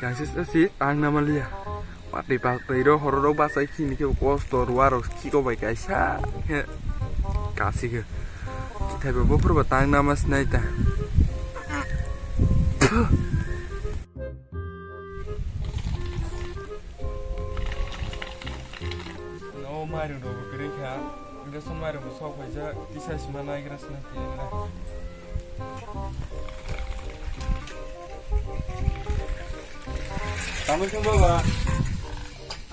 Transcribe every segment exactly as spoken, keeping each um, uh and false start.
Ang se, se, se, ang na maliya. Watwi ba, twi ro, horo ro, bachai khini khe kosto, ruwa ro, khiko bai kaisa khe kasi khe. Thai ba, bo phuru ba tang na mas nai ta. No, mairum rok bo kwrwi kha. Hwnkhe chwng mairum bo sok phaijak, tisa sima naigra sina khe. Tamo chwng baba.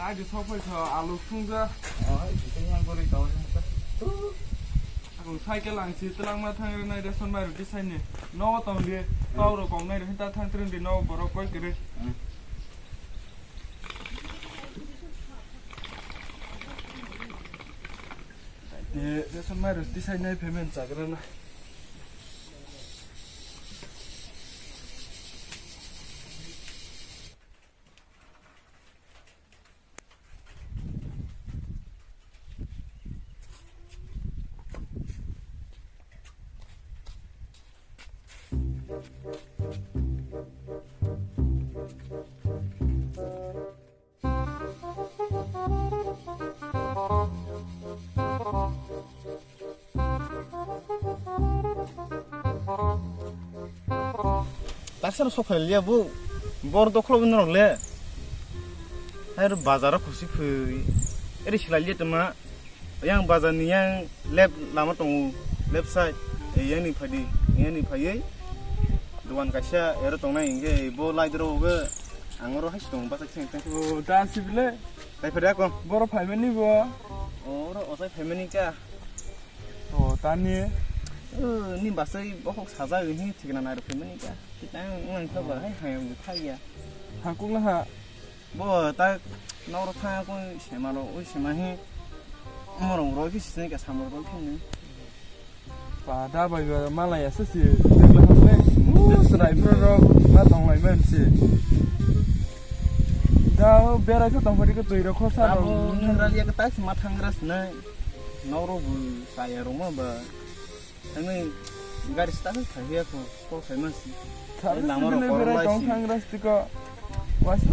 Ai de sok phai kha, alu phungjak. Oh, hai, bising yang gori tawar yang sa. Ako cycle ang si twlangma thangrwnai ration mairum tisaini. Nogo tong di, tau rok kong nai rw hinta thang twrwng di, nogo borok koi kwrwi. Hmm. Te, ration mairum tisai nai payment chagra na. Taksa no sok phai liya bo. Bor dokhlo bo norok le. Hai ro bazar o khusi phai. Eri silai liya tama. Yang bazar ni yang left lama tongo, left side, eh, yang ni phai di, yang ni phai ei. Dogan kaisa ero tongnai hingke bo lai doro bo ang oro hai si tongo bachai theng theng. O, da si bile. Tai phai da ko. Boro phai mani bo. Oro ochai phai mani ka. O, tani. O, ni bachai bokhok sajak hini thikna nai rok phai mani ka. Kita ang nang kha ba hai hai ang kha ya. Hakuk na ha. Bo ta noro thang ko sema ro, oi sema hi morong ro ki sini ka samor ko khin. Pa da bai ba mala ya se si. Srai pro ro ma tong lai man si. Da berai ko tong pari ko tui ro kho sa ro. Abo nang rali ya ka ta sima thang ras nai. Noro bu saya ro ma ba. Ani gari start khai ya ko, ko khai mas. Sabe lama sibile ro berai korang tong lai si. Thang ras tiko. Was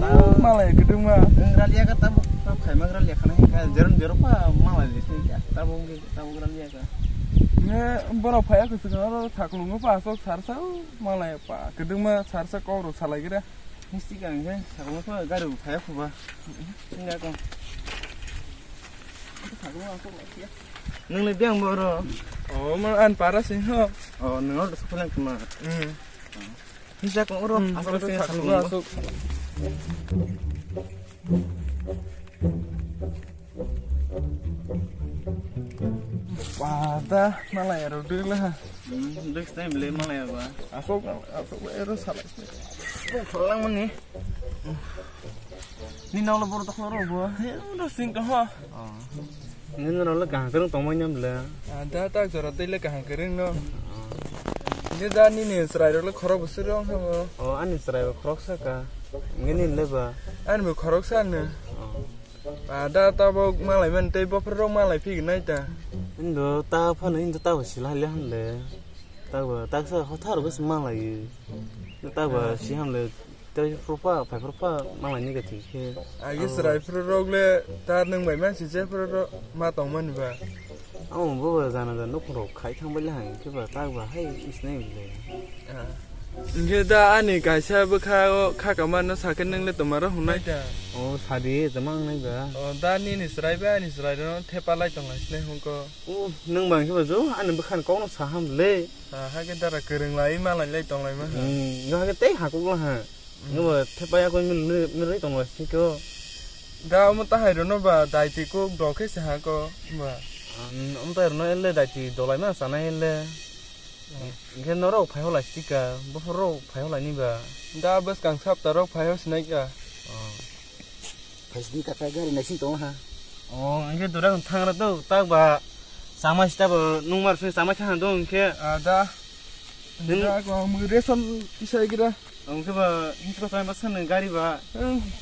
malai gedung ma. Ang raliya ka tabuk, tabuk khai ma raliya khana ka jeron jero pa malai le sini ka. Tabuk ngi, tabuk raliya ka. Ne borok phaya ko sini oro saklungo pa asok sarsa malai pa gedung ma sarsa kok ro salai gira. Misti ka ngi saklungo pa gari phaya ko ba. Ini aku. Saklungo asok ya. Nang le biang boro. Oh, ma an para sing ho. Oh, nang oro saklung kuma. Hmm. Hisa kong oro. Hmm, asal oro sing sakno saklungo asuk. Pada malai aro dula. Hmm, duk stai bile malai ba. Asuk, asuk ero salai. Khalang mani. Ni nang lo boro toklo ro bo. He, oro sing to ho. Oh. Nini rok le kaham kwrwng tongmani bwle? Ah, da tak jora tei le kaham kwrwng no. Oh. Ni da nini chwrai rok le khorok bwswk rong thango. Oh, ani chwrai bo khorok saka. Nini le ba? Ani bo khorok sa no. Oh. Ah, da tabok malai man tei bophor rok malai phigwi nai ta. Indo ta phano indo ta bo sila le han le. Ta bo ta sa hothar bo malai. Ta bo si han le. Tei phuru pha, phai phuru pha, malai ni gati khe. Agi chwrai phuru rok le, ta nwng bai man si je phuru rok ma tong mani ba. Amo bo ba jana jana nukhung rok khai thang bai le hang khe ba tak ba hai is nai le. Ah. Hingke da ani kaisa bwkha o kha kama no sakhe nwng le toma rok hwnai da. O sadi tama wngnai ba. O da nini chwrai bai ani chwrai rok no thepa lai tong lai sinai hwnko. O nwng bang khe ba jo ani bwkha ni kok no sa ham le. Ah, hakhe dara kwrwng lai malai lai tong lai ma ha. Hmm, no hakhe tei hakuk la ha. Nungbo thepai yakung min, min, min rwi tongo siko. Da omo tahai rwno ba daiti kuk dok khe se ha ko ba. Omo tahai rwno ele daiti dolai ma sana ele. Hingke norok phai holai sika, bophor rok phai holai ni ba. Da bwskang sapta rok phai ho sinai ka. Phaisni kaka gari naising tongo ha. Oh, hingke dura thangra do, tak ba sama sita bo nungmar sini sama kha do hingke. Ah, da. Nwng da ko mui reson kisai gira. Hingke ba hinsko sai ba sani gari ba.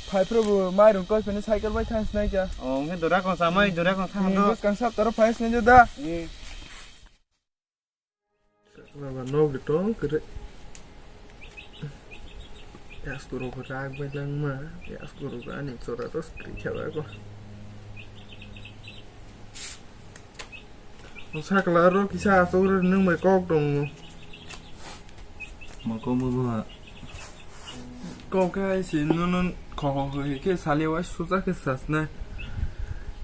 Phai pro bo mai rung koi pene cycle bai thang sinai kya. Oh, hingke dura ko samai dura ko thang do. Bwskang sap taro phai sinai da. Eh. Baba, nok de tong kere. Yasku rok rak bai langma, yasku rok ani chora tos kri khaba ko. Sakla ro kisa asuk ro nung bai kok tongo. Ma kok mo bo ha. Kok hai si nono kho kho khe sali wa suja khe sasna.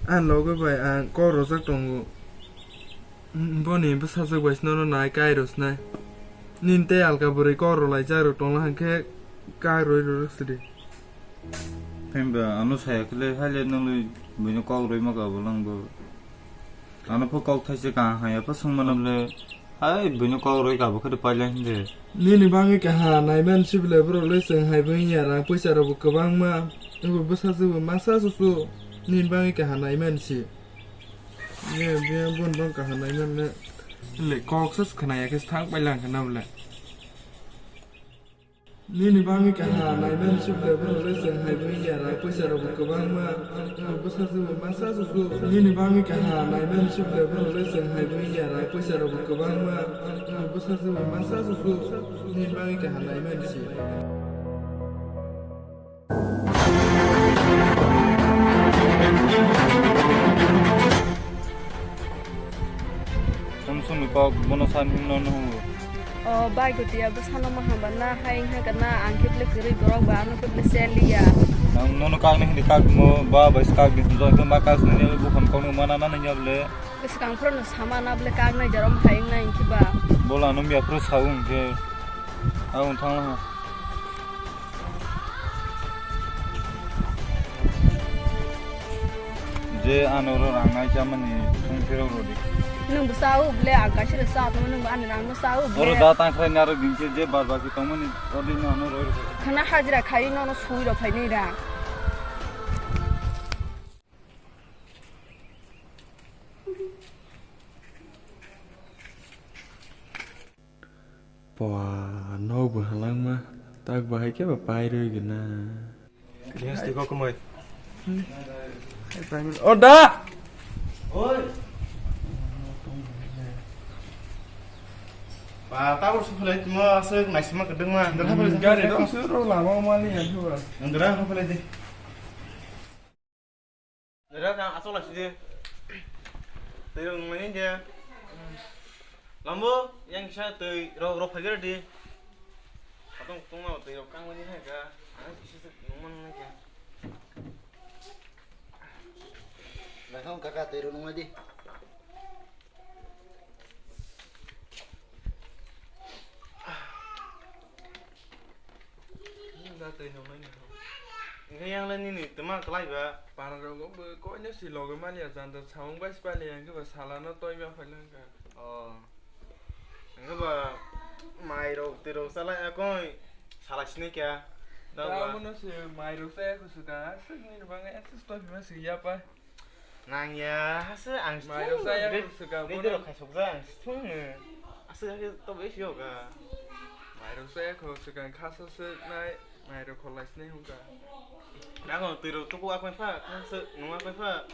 An logo bai ang kok rojak tongo. Boni bwsajwk bai snono nai kai rw snai. Nini tei alka bwrwi kok rw laijak rw tongla hwnkhe kai rw rw sidi. Himba ano saya khle haile nangli buino kok rwi maka bo langbo. Ano pho kok thaise kaham haya pho swngmano le. Hai buino kok rwi kabo khe paila hinde. Nini bangwi kaha naiman sibile borok le chwng hai bwngya rang puisa rok bo kwbangma. Ebo bwsajwk bo masa susu nini bangwi kaha naiman si. Ne, biyang bon bang kaha naiman ne. Le kok sa khna ya khe thang pai lang khna bole. Nini bangwi kaha naiman sibile borok le chwng hai bwngya rang puisa rok bo kwbangma. Bwsajwk bo masa susu. Nini bangwi kaha naiman sibile borok le chwng hai bwngya rang puisa rok bo kwbangma. Bwsajwk bo masa susu. Nini bangwi kaha naiman si. Samsung ni kok bono san himno no. O bai gutiya bwsano ma hamba na hai wngkha na ang khe bwle kwrwi borok ba ano khe bwle seliya. Nang nono kak ni hindi kak mo ba bai kak ni hwnjo hwnkhe ma kak ni bukhon kok no mana na nanya bwle. Bwskang phuru no sama na bwle kak nai jarom hai wngnai hwnkhe ba. Bola no miya phuru saung hwnkhe. Ang thang ha. Je ano ro rang nai chamani thung phero ro di. Nwng bo sao bwle ang kaisa ro sa tongma nwng bo ani rang no sao bwle. Oro da tang khrai naro gingse je bar bar ki tongmani odi no ano roi ro. Khana hajira khai no no sui ro phai nai ra. Pua, nok bo halangma, tak bahai khe ba pai rwi gana. Yes, tiko kumai. O da! Oi. Ba, tabur su phulai timo aswk naisima kwdwngma. Gari dong su ro lama mali ya su ba. Ndra phulai di. Dera kang asok lasi de. Tei rong mani de. Lambo yang kisa tei rok rok phai di. Atong tong ma tei rok kang mani hai ka. Ang kisa se nung man nai ka. Nang kaka tei rok nung di. Da twi nungnai ni. Hwnkhe yang le nini twma kwlai ba? Para rogo bo koino si logi manya janda samung bai si pali yang khe ba sala no toi ma phai lang ka. Oh. Hwnkhe ba mai rok twi rok chalai ya koi sala sini kya. Da Da ba. Mo no si mai rok sa ya kusuka. Sik ni bang ya sis toi ma si ya pa. Nangya, hase ang Mairok saya sithung, kho swkang, video bono. Rok khaisokjak ang sithung no. Aswk hakhe tobo isi yoga. Mairok saya kho swkang khasa swknai, mairok kholai sinai hwnka. Nango twi rok tuku akoi pha, khasa nung akoi pha.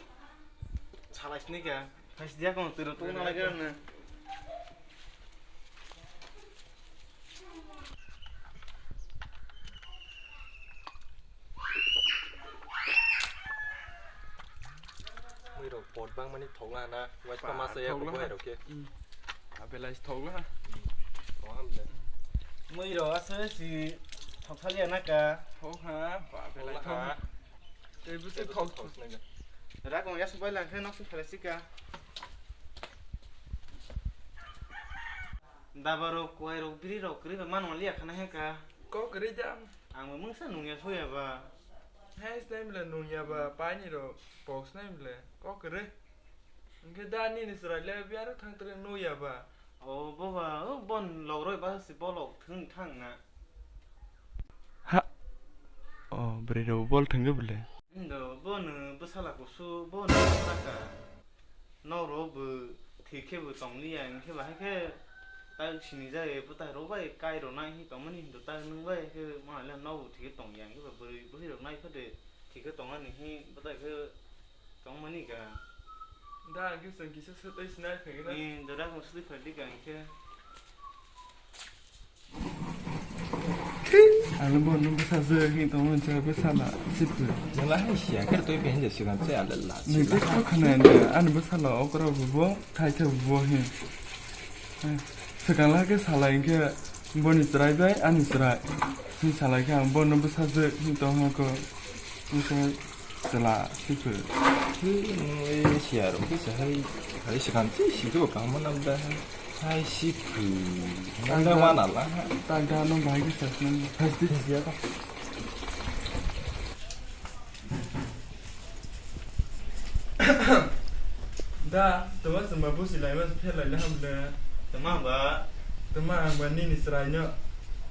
Salai sinai kha. Khasi dia kong twi rok tuku nalai kha no. Mui rok pot bang mani thokla na, waipa masa ya thokla ko hai rok ke. Hmm. Abelai thokla. Thokla hamle. Mui rok asa si thokthali ya na ka. Thokha, abelai thokla. Tei bwswk thok thok. Rak no yasuk bai lang khe nok suk phalai sika. Daba rok, kuai rok, biri rok kwrwi ba mano liya khana he ka. Kok kwrwi da. Ang bo mungsa nungya soya ba. Hai snai bwle nungya ba paini rok pok snai bwle kok kwrwi. Hwnkhe da nini chwrai le biyaro thang twrwng nungya ba. O boba, o bon logroi ba si bolok thwng thang na. Ha. O bwrwi rok bol thwngwi bwle. Indo bono bwsala kusu bono saka. Nok rok bo thwi khe bo tong liya, hwnkhe ba hai khe tak sini jai bwtai rok bai kai rok nai hi tong mani hindo tak nwng bai khe ma le nok bo thwi khe tong ya, hwnkhe ba bwrwi bwrwi rok nai khe de thwi khe tong ani hi bwtai khe tong mani ka. Da hwnkhe chwng kisa swtwi sinai phai khe na. Ni dada kung swtwi phai di ka hwnkhe. Ang bo no bwsajwk hin tongmani bwsala sipri. Nala hai siya khe twi behin je sigan se ala la. Ni je kok khana ne ani bwsala okra bo bo khai khe bo hin. Swkang la khe salai khe boni chwrai bai ani chwrai. Hin salai khe ang bo no bwsajwk hin tongma ko. Chwla sipri. Twi nui siya rok khe sahai hai swkang se si khe bo kaham nam da. Hai si phu. Tang Nang da da. Wana la. Tang da no bahai khe sasnang. Phai di. Phai di ya. Da, tuma sima busi lai ma phel lai le ham le. Tuma ba. Tuma ang ba nini srai no.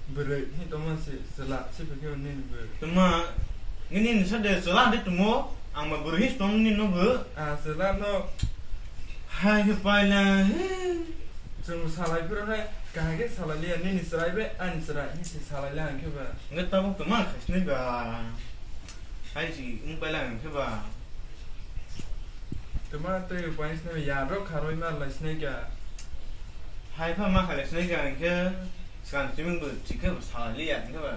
Bwrwi hi tuma si sila si phai khe nini bwrwi. Tuma nini ni sa de sila de tumo ang ba bwrwi hi tong ni no bw. Ah, sila no. Hai khe paila. Chwng salai phuru hai, kaham khe salai liya, nini chwrai bai ani chwrai, nisi salai liya hwnkhe ba. Hwnkhe tabuk tongma khaisnai ba. Hai si wng paila hwnkhe ba. Tongma tei upai swnai ya, rok kharwi ma lai swnai kha. Hai pha ma khalai swnai kha hwnkhe, swkang chiming bo thik khe bo salai liya hwnkhe ba.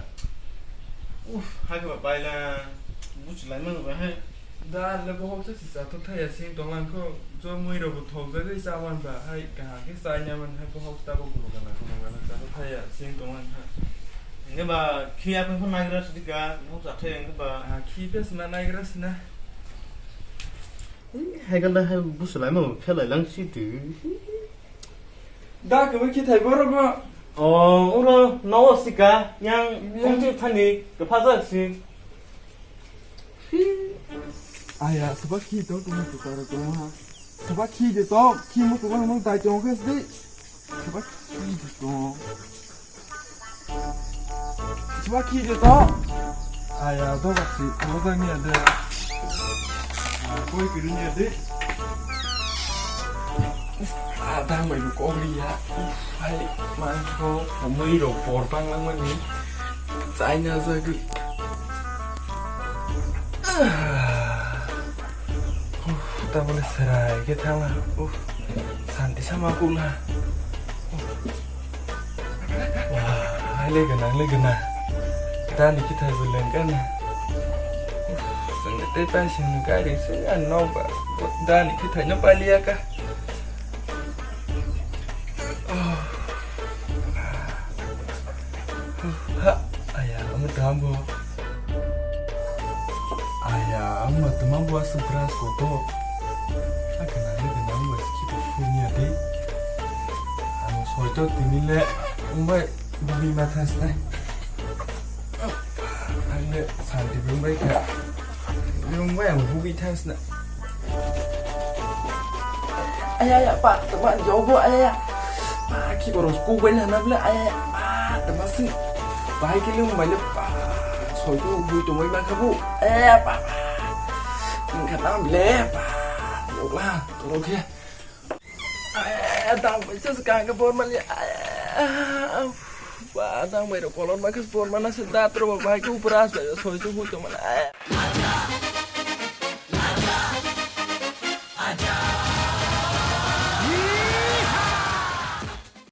Uff, hai khe ba paila, buchilai ma ba hai. Da le bohok se si chathok thaya sing tonglang kho, jo mui rok bo thok jagwi chaman ba hai kaham khe chai nyaman hai bohok tabuk gulu gana gulu gana chathok thaya sing tonglang kha. Hwnkhe ba khi apni pho naigra sidi ka, bohok chathai hwnkhe ba. Ah, khi phe sina naigra sina. Hai ganda hai busulai ma phelai lang si tu. Da kwbui khithai borok bo. O, uro nogo sika, yang Yang. Kongtwi thani kwpha jak si. Aya, soba khi to, tuma to tara to ha. Soba khi de to, khi mo soba mo dai to khe sdi. Soba khi de to. Chuma khi de to. Aya, do ba si, mo da ni de. Koi kiri ni de. A dang bai ko li ya. Hai, man ko, mui ro por bang lang mani. Chai na za gu. Tabole serai khe thangla. Uf, santi sama kula. Wah, hai le gana, le gana. Dani kithai bo lengkana. Uf, sengte tei pai seng gari se an no ba. Dani kithai no paliya ka. Ha, aya, amo tambo. Aya, amo tambo asu grass koto. Akana, akana, amo skipo funya de. Amo soito tinile, umbai, bumi matha sna. Ang le santi bumbai kha. Bumbai ang bugui thang sna. Aya, aya, pa, teman jauh bo, aya, aya. Pa, ki boros ku bai lana bla, aya, aya, pa, teman sing. Bai ki lung bai le, pa, soi tu bui tu mai ma khabu. Aya, aya, pa, pa. Ang khatam le, pa. Yokla, tolok ya. Aya, aya, dang bai se kang ke bor mali, aya. Ba, dang bai ro kolon ma kes bor mana se datro ba bai ku bras bai soi tu bui tu mana, aya.